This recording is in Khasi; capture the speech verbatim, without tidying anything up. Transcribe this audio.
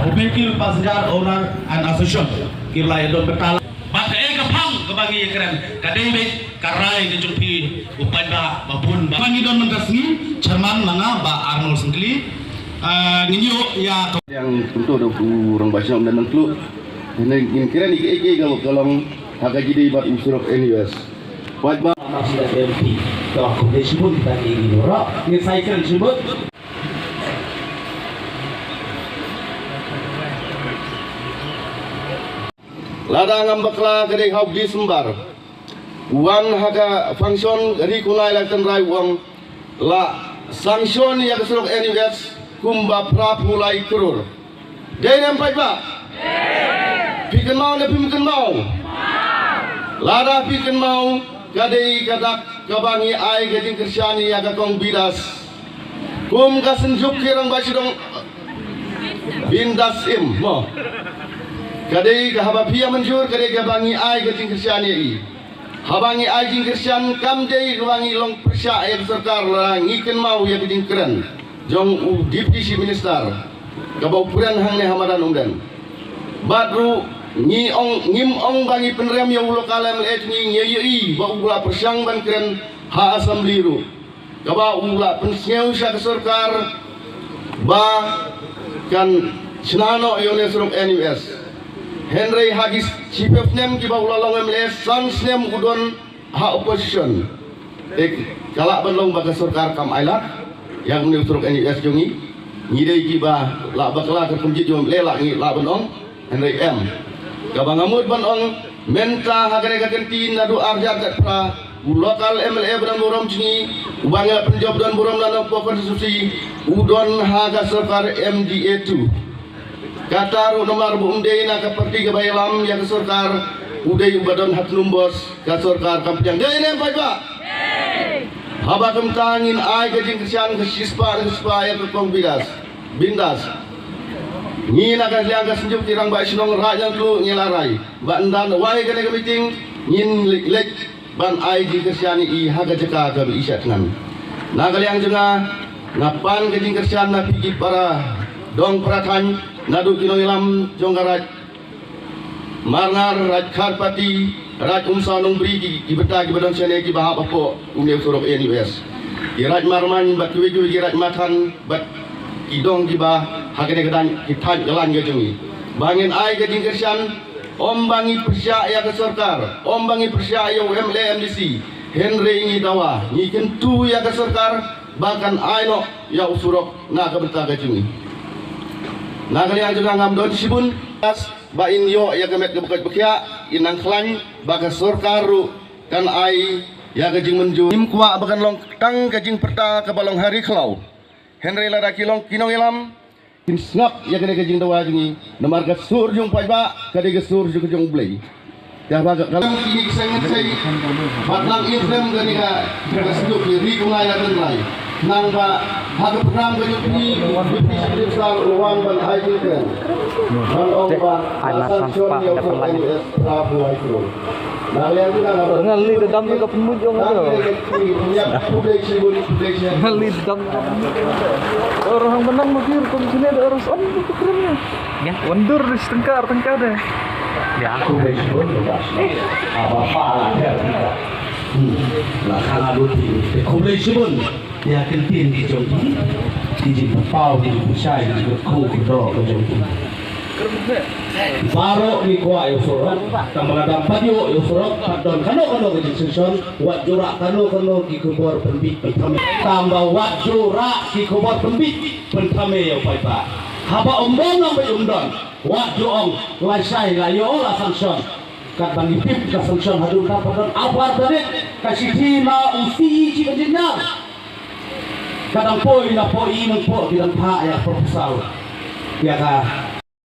Ubekil Passenger Owner and Association. Ki la ïa don bynta. Bad kaei ka phang kaba ngi ïa kren, ka dei beit ka rai ka jong phi u paidbah ba bun ba. Ba ngi don mynta sngi, chairman ma nga Bah Arnold Syngkli. Ah, ngi ïoh ïa ka. Ïa kumto da u rangbah shnong na Nongtluh. Ngin kren ïa kaei kaei ka long ha ka jingdei bad u surok N U S. Paidbah. Ngi cycle shibun. Lada ngam bakla ka dei ha u December. Wan ha ka function ri Kumlai la tynrai u ong la sanction ïa ka surok N U S kumba phra phew lai klur. Dei ne em paidbah? Phi kynmaw ne phim kynmaw? Lada phi kynmaw ka dei ka dak kaba ngi ai ka jingkyrshan ïa ka Kong Bidas. Kum ka synjuk ki rangbah shnong Bindas Im mo. Ka dei ka haba phi ïa mynjur ka dei kaba ngi ai ka jingkyrshan ïa i. Haba ngi ai jingkyrshan kam dei kaba ngi long pyrshah ïa ka sorkar la ngi kynmaw ïa ka jingkren jong u Deputy Chief Minister kaba u kren hangne ha madan Umden. Bad ruh ngi ong ngim ong ba ngi pynrem ïa u local M L A jong ngi, ngi ïohi ba u la pyrshang ban kren ha assembly ruh. Kaba u la pynsngew sha ka sorkar ba kan shna noh ïa une u surok N U S. Hynrei ha ki shiphew snem kiba u la long M L A, san snem u don ha opposition. Te ka lah ban long ba ka sorkar kam ailad ïa une u surok N U S jong ngi. Ngi dei kiba lah bakla ka kumjit jong M L A lah ngi lah ban ong. Hynrei em. Kaba nga mut ban ong, mynta ha kane ka kynti naduh arhajar khatphra, u local M L A ba don burom jong ngi, uba ngi la pynjop don burom na Nongpoh constituency, u don ha ka sorkar M D A two. Kata ruh namar ba um dei na ka party kaba ïalam ïa ka sorkar, u dei uba don ha tnum bos ka sorkar kam pdiang. Dei ne em paidbah? Haba kumta ngin ai ka jingkyrshan ka shispah ka shispah ïa ka Kong Bidas. Bindas. Ngi na ka liang ka synjuk ki rangbah shnong Raid Nongtluh ngi la rai ba ynda wai kane ka meeting ngin leit, leit ban ai jingkyrshan ïa i ha ka jaka kaba i shah thngan. Na ka liang jong nga, nga pan ka jingkyrshan na phi ki para dong para thaiñ, naduh ki nongïalam jong ka Raid Marngar, Raid Kharpati, Raid Umsaw Nongbri, ki, ki bynta kiba don shane kiba hap hapoh une u surok N U S. Ki Raid Marmain bad kiwei kiwei ki Raid Mathan bad ki dong kiba ha kane ka dang ki thaiñ ka lain ka jong ngi. Ba ngin ai ka jingkyrshan, ym ba ngi pyrshah ïa ka sorkar, ym ba ngi pyrshah ïa u M L A M D C. Hynrei ngi dawa, ngi kyntu ïa ka sorkar ba kan ai noh ïa u surok na ka bynta ka jong ngi. Na ka liang jong nga ngam don shibun. Ba in ïoh ïa ka met ka ba koit ba khiah, in nang khlaiñ ba ka sorkar ruh kan ai ïa ka jingmynjur. Ngim kwah ba kan long tang ka jingpyrta kaba long ha ri khlaw. Hynrei lada ki long ki nongïalam, kin sngap ïa kane ka jingdawa jong ngi namar ka sur jong paidbah ka dei ka sur jong ka jong U Blei. Ka ba ka kalam ki nik seng seng. Ba tang i frem ka ni ka, ka sduk ki ri kumai la tynrai. Nang ba ha ka program ka jong phi, phi phi sduk sa ruan ban ai ki kren. Ban ong ba ai la sanction ïa u N S pra pulai kro. Nang liang tu nang ba. Ngan li da dam ka pynmut jong tu. Nang liang tu nang ba. Ngan li da dam ka pynmut jong tu. Orang menang mungkin kum sini ada orang on tu kren. Ya. Wandur di setengkar tengkar deh. Ya. Khublei shibun, Bapak. Apa, Pak, lah, ya, kita. Hmm. Lah, kan ada di, khublei shibun. Ya, kin tin di jong ki. Di jong pau, di jong pishai, di jong ku, ku do, ku jong ki. Baroh ngi kwah ïa u surok, tang ba lada pat ïoh ïa u surok, pat don kano kano ka jingsanction, wat ju rah kano kano ki khubor pynbeit pynthame. Tang ba wat ju rah ki khubor pynbeit pynthame ïa u paidbah. Haba ym don, ym don. Wat ju ong lashai la ïoh la sanction. Katba ngi tip ka sanction haduh katba don arphew tarik ka shithi na u C E Chief Engineer. Ka dang poi na poi i nang poi ki dang phah ïa proposal. Ïa ka